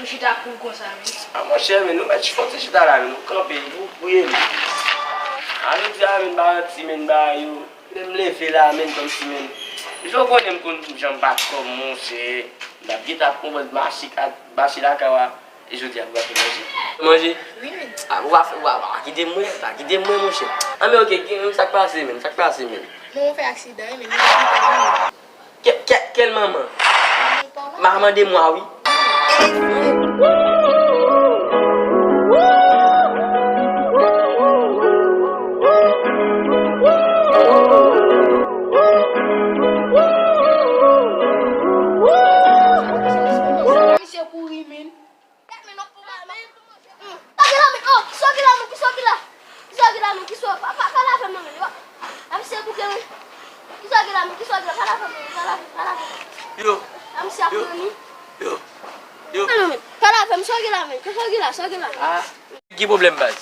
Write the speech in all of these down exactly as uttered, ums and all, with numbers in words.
Chita kou konsa, men. A, monchè, men, nou mèt fon ti chita la, men, nou kanpe, nou priye, men. A, jodi a, men, ba ti, men, ba yo. Lè m leve la, men, kòmsi, men, jan w konnen m konn jan m bat kò m, monchè. M t ap gentan ap konprann mache, mache lakay w a. E jodi a, nou va fè manje. Manje? Wi, men. A, ou va fè, ou va, ou va kite mwen, pa kite mwen, monchè. A, men, oke, gen, sa k pase, men, sa k pase, men. Manman fè aksidan, wi, men, li pa vini. Kè, kè, kèl manman? Manman mwen pa la. Ma mande mwa, wi. Misye kouri, men. Sògila, men. Oh, sògila, men. Ki sògila? Ki sògila, men. Ki sò-, pa, pa, pale avè m non, men. A, misye bouke, men. Ki sògila, men. Ki sògila? Pale avè m, men. Pale avè m, pale avè m. Yo. A, misye ap yo, pran ni. Yo. Yo. Pale, men. Pale avè m, sògila, men. Ki sògila, sògila. Ah. Nèg gen pwoblèm, baz.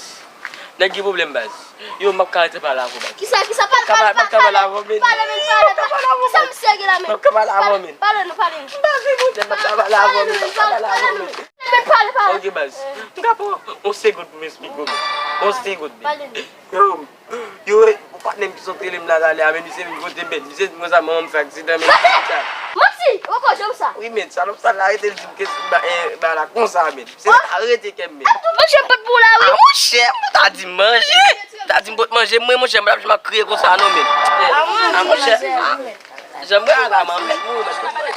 Nèg gen pwoblèm, baz. Yo, m p ap ka rete pale avè w, baz. Kisa, kisa, pale, pale, pale, pale, pale, men, pale, pale, pale, pale. Kisa misye gen la, men? M p ap ka pale avè w, men. Pale, pale nou, pale nou. M pa vle, monchè, m p ap ka pale avè w, men. M p ap ka pale avè w, men. Men pale, pale. Ok, baz. M ka pran yon segond pou m esplike w, men. Yon segond, men. Pale nou. Yo, yo, yon patnè m ki sot rele m la talè a, men misye vin kote m, men misye di m konsa manman m fè aksidan, men. Manti! Ou poko janm sa. Wi, men, salòp sa la rete l di m ke ba, eh, ba la konsa, men. Se sa rete kè m, men. Monchè, m pot pou w la, wi. Ah, monchè, m ta di m manje. M ta di m pot manje, mwen, monchè, m pa t ap janm ap kriye konsa, non, men. Ah, monchè. Jan m wè a la, man, mèt mouri, mèt mouri.